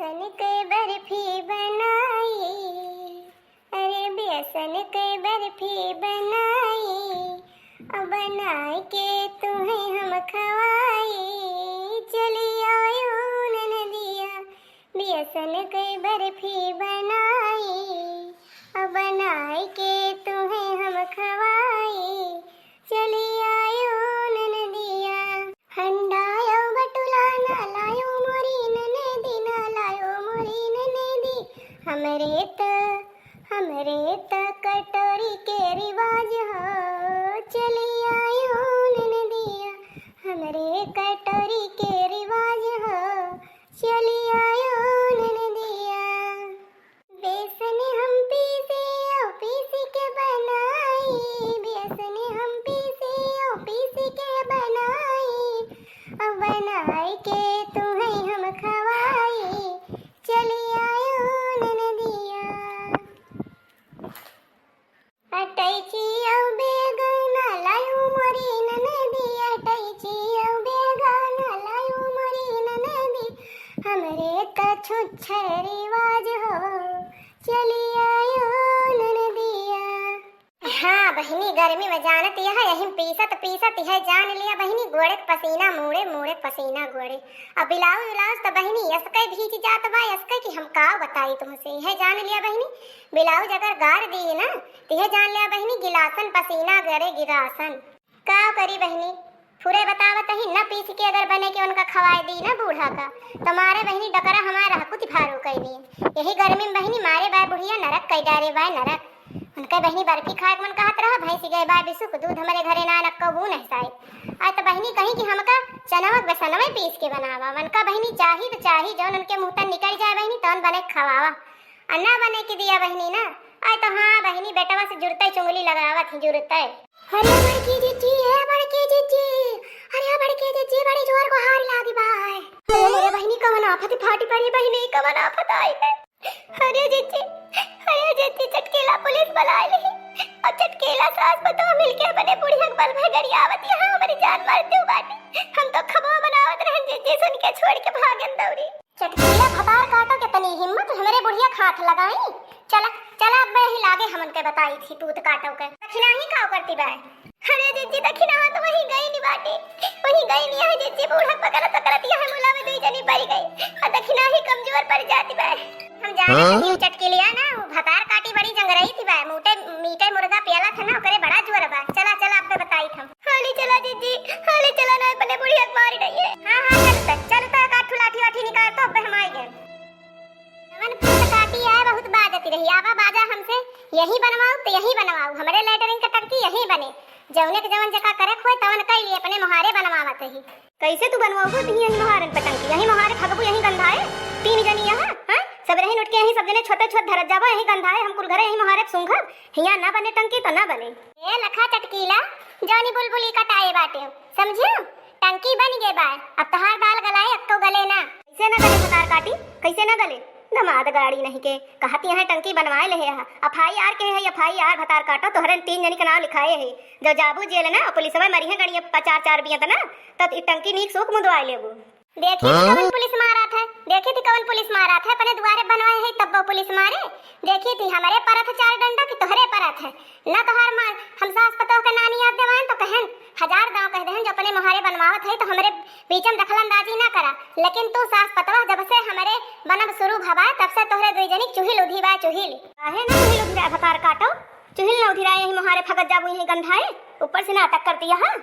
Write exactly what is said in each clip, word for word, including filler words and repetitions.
बेसन के बर्फी बनाई, अरे बेसन के बर्फी बनाई, अब बनाई के तुम्हें हम खवाई। चली आयो ननदिया, बेसन के बर्फी बनाई, अब बनाई के तुम्हें हम खवाई। चली आयो ननदिया। हंडा अउ बटुला ना लायो मोरी ननदी, ना लायो मोरी ननदी। हमरे त, हमरे त कटोरी के रिवाज हो। चली आयो ननदिया, हमरे कटोरी के रिवाज हो। चली आयो ननदिया। बेसन हम पीसे अउ पीस के बनाई, बेसन हम पीसे अउ पीस के बनाई, अउ बनाई के तुम्हें हम खवाई। चली आयो ननदिया। अटैची अउ बेगना लायो मोरी ननदी, अटैची अउ बेगना लायो मोरी ननदी, हमरे त छुच्छे रिवाज हो। चली आयो ननदिया। हाँ बहिनी, गर्मी में जानत यह, यही पीसत पीसत यह जान लिया बहिनी, गोड़े के पसीना मूड़े, मूड़े के पसीना गोड़े। अब ब्लाउज व्लाउज त बहिनी यसके भीज जात बा, यसके कि हम का बताई तुमसे, यह जान लिया बहिनी। ब्लाउज अगर गार दी ना, त यह जान लिया बहिनी, गिलासन पसीना गरे गिलासन। का करी बहिनी, फुरे बतावत ही, न पीस के अगर बने के उनका खवाए दी ना बूढ़ा का, त मारे बहिनी डकरा हमार रहकुति फारू कइ दिए। यही गर्मी में बहिनी मारे बाय बुढ़िया नरक कइ डारे बाय नरक। उनके बहिनी बर्फी खाए के मन कहत रहा, भैंस गए बाय बिसुक, दूध हमरे घरे ना नक्को बू नहीं साई। आज त बहिनी कहीं कि हमका चनवा के बेसनवे पीस के बनावा। उनका बहिनी चाही त चाही, जौन उनके मुँह तन निकल जाए बहिनी, तौन बने के खवावा। आ ना बने के दिया बहिनी ना। आय तो हाँ बहिनी, बेटवा से जुरते चुंगली लगावत ही, जुरते। अरे बड़की जिज्जी, ए बड़की जिज्जी, अरे बड़की जिज्जी, बड़ी जोर गोहार लागी बाय। अरे मोरे बहिनी, कवन आफत फाटी पड़ी बहिनी, कवन आफत आई है? अरे जिज्जी, अरे जिज्जी, चटकीला पुलिस बुलाए ली। अब चटकीला सास पतोह मिलके अपने बुढ़िया के बल भगरियावत यहाँ हमारी जान मारते हो बाटी। हम तो खबा बनावत रहन जिज्जी, सुन के छोड़ के भागन दौड़ी। चटकीला भतार काटो के तनी हिम्मत, हमरे बुढ़िया के हाथ लगाई। चला, चला, अब मैं ही लागे हमन के बताई थी पूत काटो के। दखिनाही का करती बाय? अरे जिज्जी, दखिनाहा तो वहीं गई नी बाटी, वहीं गई नी है जिज्जी, बूढ़ा पकड़त पकड़त यह मुला में दुई जनी पड़ गई। और दखिनाही कमजोर पड़ जाती बाय। हम जाने हाँ? नहीं, चटकीलिया ना, वो भतार काटी बड़ी जंगरई थी बाय, मूटे, मीटे मुर्गा पियला था ना, ओकरे बड़ा जोर बा। चला, चला, अब मैं बताई थम। हाली चला जिज्जी, हाली चला, ना अपने बुढ़िया के मारी नहीं है। हाँ, हाँ, चल त, चल त, काठू लाठी वाठी निकाल तो, अब हम आई गए। जवन पूत काटी है, बहुत बाजती रही, आवा बाजा हमसे, यही बनवाऊ त यही बनवाऊ, हमरे लेटरिन के टंकी यही बने, जौने के जवन जका करे खोए तवन कई लिए, अपने मोहारे बनवावत रही। कैसे तू बनवाऊ तू यही मोहारन पे टंकी, यही मोहारे फगबू, यही गंधाए, तीन जनी यहाँ, हाँ? सब रही उठ के यही सब जने छोटे छोट धरत जाबो, यही गंधाए, हम कुल घरे यही मोहारे सूंघब, हियाँ ना बने टंकी तो ना बने। ए लखा चटकीला, जौनी बुलबुली कटाए बाटे, समझियो? टंकी बन गे बाय, अब तहार दाल गलाए, अक्को गले ना। कैसे ना गले भतार काटी, कैसे ना गले? दमाद गाड़ी नहीं के, कहत यहाँ टंकी बनवाए ले है, FIR के है, FIR भतार काटो, तोहरे तीन जनी के नाम लिखाए है। जो जाबू जेल ना, पुलिस में मरी है गणिया पचार चार बियत ना, तो ई टंकी नीक सूख मुदवाए लेबू। देखी थी हाँ? कवन पुलिस मारत है, देखी थी कवन पुलिस मारत है, अपने दुआरे बनवाए है तब वो पुलिस मारे। देखी थी हमरे परत है चार डंडा कि तोहरे परत है। ना तोहार मार, हम सास पतोह के नानी याद देवान तो कहन, हजार दांव कह देहन जो अपने मोहारे बनवावत है तो हमरे बीच में दखल अंदाजी ना करा। लेकिन तू सास पतोह जब से हमरे बनब शुरू भवा तब से तोहरे दुई जनी चुहिल उधी बा चुहिल। काहे ना चुहिल उधी बा भतार काटो, चुहिल ना उधी रहा यही मोहारे फगत जाबू यही गंधाए, ऊपर से नाटक करती यहाँ।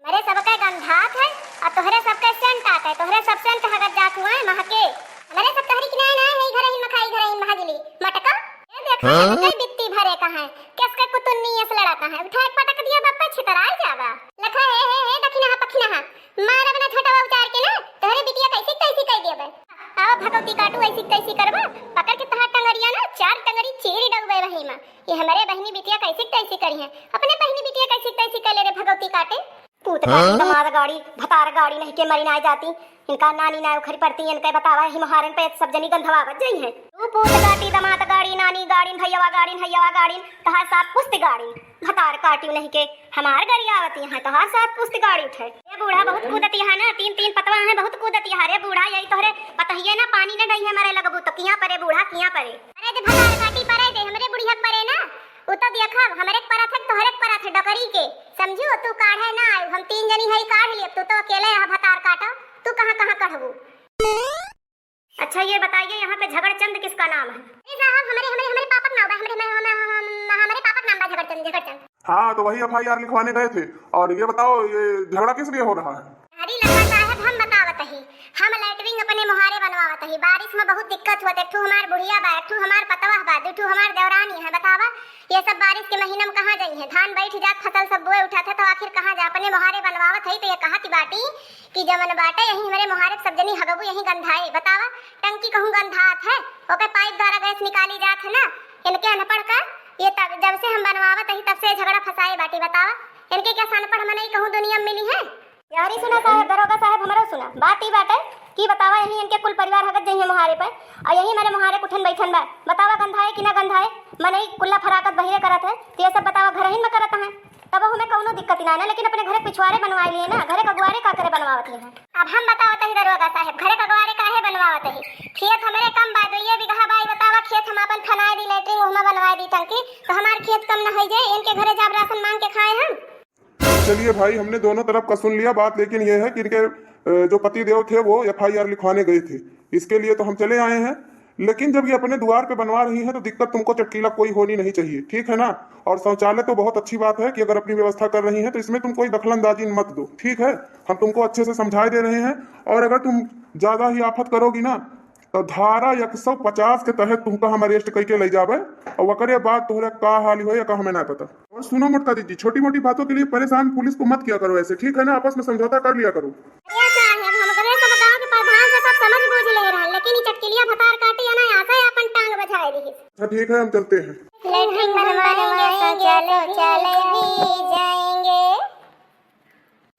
हमरे सबके गंधात है, और तोहरे सबके सेंट आत है, तोहरे सब सेंट हगत जात हुआ है, महके। हमरे सब तोहरी किनारे ना है, घर ही मखाई, घर ही महजली, मटका। ये देखा हाँ? है, कई बित्ती भरे का है, किसके कुतुन्नी यस लड़ा का है, उठा के पटक दिया बापा, छितराई जावा। लखा हे, हे, हे, दखिना हा, पखिना हा, मार अपना झटवा उतार के ना, तोहरे बिटिया कैसी, कैसी कह दिया बे। आवा भगवती काटू, ऐसी तैसी करबा, पकड़ के तहार टंगरिया ना, चार टंगरी चीरी डगबे वही में। ये हमरे बहिनी बिटिया कैसी, कैसी करी है, अपने बहिनी बिटिया कैसी, कैसी कर ले रे भगवती काटे। पूत गाड़ी, हाँ? दमाद गाड़ी, भतार गाड़ी नहीं के मरी ना जाती। इनका नानी ना उखरी पड़ती, इनके बतावा, ही मोहारन पे सब जनी गंधवावत जई हैं। तू पूत गाड़ी, दमाद गाड़ी, नानी गाड़िन, भैयावा गाड़िन, भैयावा गाड़िन, तहार सात पुस्त गाड़िन। भतार काटियो नहीं के हमार गरियावती हैं, तहार सात पुस्त गाड़ी उठे। ये बूढ़ा बहुत कूदती है ना, तीन तीन पतवा हैं, बहुत कूदती है रे बूढ़ा। यही तोहरे पतहिए ना पानी न डई है, मरे लगबू तो किया परे बूढ़ा, किया परे। अरे दे भतार काटी परे दे, हमरे बुढ़िया परे ना, उ तो देखब हमरे परत है, तोहरे परत है डकरी के, समझू? तू काढ़े ना आयु, हम तीन जनी है काढ़ लियब, तू तो अकेले यहाँ भतार काटो, तू कहाँ कहाँ कढ़बू? अच्छा ये बताइए, यहाँ पे झगड़चंद किसका नाम है? अरे साहब, हमरे, हमरे, हमरे पापक नाम बा, हमरे, हमरे, हमरे, हमरे पापक नाम बा झगड़चंद, झगड़चंद। हाँ, तो वही एफ आई आर लिखवाने गए थे। और ये बताओ, ये झगड़ा किस लिए हो रहा है? अरे लखा साहब, हम बतावत ही, हम लैट्रिन अपने मोहारे बनवावत ही। बारिश में बहुत दिक्कत होत, एक ठू हमार बुढ़िया बा, एक ठू हमार पतवह बा, दू ठू हमार देवरानी है। बतावा, ये सब बारिश के महीना में कहाँ जाई है? धान बैठ जात, फसल सब बोए उठात है, तो आखिर कहाँ जा? अपने मोहारे बनवावत है, तो ये कहत बाटी कि जवन बाटे यही हमरे मोहारे सब जनी हगबू यही गंधाए। बतावा, टंकी कहूँ गंधात है, ओके पाइप द्वारा गैस निकाली जात है ना? इनके अनपढ़ का, ये तब, जब से हम बनवावत ही तब से झगड़ा फसाए बाटी। बतावा, इनके क्या अनपढ़ मनई कहूँ दुनिया में मिली है? यारी सुना साहेब, दरोगा साहेब, हमरो सुना। बात ई बाटे कि बतावा, यही इनके कुल परिवार हगत जइहे मोहारे पे, और यही मेरे मोहारे कुठन बैठन बा। बतावा, गंधाए कि ना गंधाए? मनई कुल्ला फराकत बहिरे करत है, तो ये सब बतावा, घरहिन में करत हैं, तब हमें कौनो दिक्कत ना है ना, लेकिन अपने घरे पिछवारे बनवाए लिए ना, घरे कगुआरे का करे बनवावत ही हैं। अब हम बतावत ही दरोगा साहेब, घरे कगुआरे काहे बनवावत ही? खेत हमरे कम बा, दुइये बीघा बा, ई बतावा, खेत हम आपन फनाए दी, लैट्रिन ओहमा बनवाए दी टंकी, तो हमार खेत कम न हो जाए, इनके घरे जाब राशन मांग के खाए हम? चलिए भाई, हमने दोनों तरफ का सुन लिया बात, लेकिन ये है कि इनके, अ, जो पति देव थे, वो एफ आई आर लिखवाने गए थे, इसके लिए तो हम चले आए हैं। लेकिन जब ये अपने द्वार पे बनवा रही हैं, तो दिक्कत तुमको चटकीला कोई होनी नहीं चाहिए, ठीक है ना? और शौचालय तो बहुत अच्छी बात है कि अगर अपनी व्यवस्था कर रही हैं, तो इसमें तुम कोई दखलंदाजी मत दो, ठीक है? हम तुमको अच्छे से समझाए दे रहे हैं। और अगर तुम ज़्यादा ही आफत करोगी ना, तो धारा एक सौ पचास के तहत तुमका हम अरेस्ट करके ले जाबे, और ओकरे बाद तोहरा का हाल होए, का हमें ना पता। और सुनो मोटका दीदी, छोटी मोटी बातों के लिए परेशान पुलिस को मत किया करो ऐसे, ठीक है ना? आपस में समझौता कर लिया करो। अरे साहब, हम कहे सब गाँव के प्रधान से सब समझ बूझ ले रहन, लेकिन ई चटकिलिया भतार काटी है ना, यहाँ से अपन टांग बजाए दी। अच्छा ठीक है, हम चलते हैं। लैट्रिन बनवाएंगे, शौचालय, शौचालय भी जाएंगे।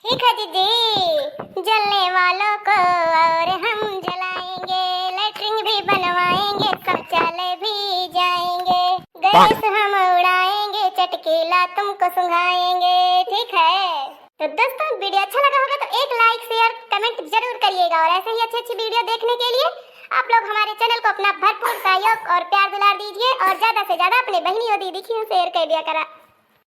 ठीक है दीदी, जलने वालों को और हम जलाएंगे, लैट्रिन भी बनवाएंगे, शौचालय भी जाएंगे, गैस हम उड़ाएंगे, चटकीला तुमको सुंघाएंगे। ठीक है, तो दोस्तों, वीडियो अच्छा लगा होगा तो एक लाइक, शेयर, कमेंट जरूर करिएगा और ऐसे ही अच्छी अच्छी वीडियो देखने के लिए आप लोग हमारे चैनल को अपना भरपूर सहयोग और प्यार दुलार दीजिए और ज्यादा से ज्यादा अपने बहनी और दीदी की शेयर कर दिया करा।